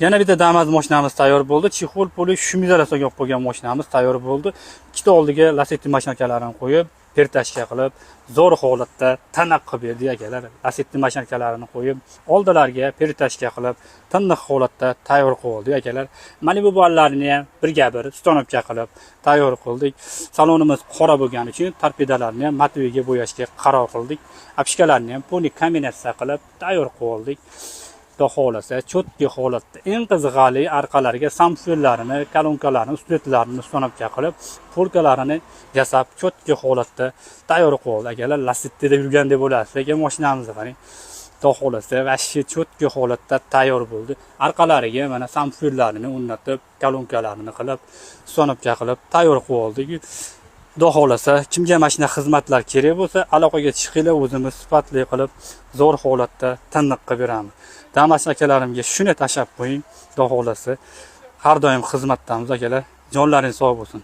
Yana bitta Damas mashinamiz tayyor bo'ldi. Чехол puli шумоизоляция olib qo'ygan mashinamiz tayyor bo'ldi. Ikkita oldiga Lasetti mashinkalarini qo'yib, перетяжка qilib, zo'r holatda tiniq qilib berdik, akalar. Lasetti mashinkalarini qo'yib, oldilariga перетяжка qilib, tiniq holatda tayyor qilib oldik, akalar. Malibu ballarini ham birga bir установка qilib tayyor qildik. Salonimiz qora bo'lgani uchun torpedalarni ham матовый ga bo'yashga qaror qildik. Обшивка larni ham полный kombinatsiya qilib tayyor qilib oldik. Xudo xohlasa, чёткий holatda, eng qizig'ali, orqalariga subvuferlarini, kolonkalarini, ustyotlarini установка qilib, polkalarini yasab, чёткий holatda tayyor qilib oldi, akalar. Lasettida yurgandek bo'lasiz, lekin mashinamizni qarang. Xudo xohlasa, вообще чёткий holatda tayyor bo'ldi. Orqalariga mana subvuferlarini o'rnatib, kolonkalarini qilib, установка qilib tayyor qilib oldik. Xudo xohlasa, kimga mana shunaqa xizmatlar kerak bo'lsa, aloqaga chiqinglar, o'zimiz sifatli qilib, zo'r holatda tiniq qilib beramiz. Damas akalarimga shuni tashlab qo'ying. Xudo xohlasa, har doim xizmatdamiz, akalar. Jonlaringiz sog' bo'lsin.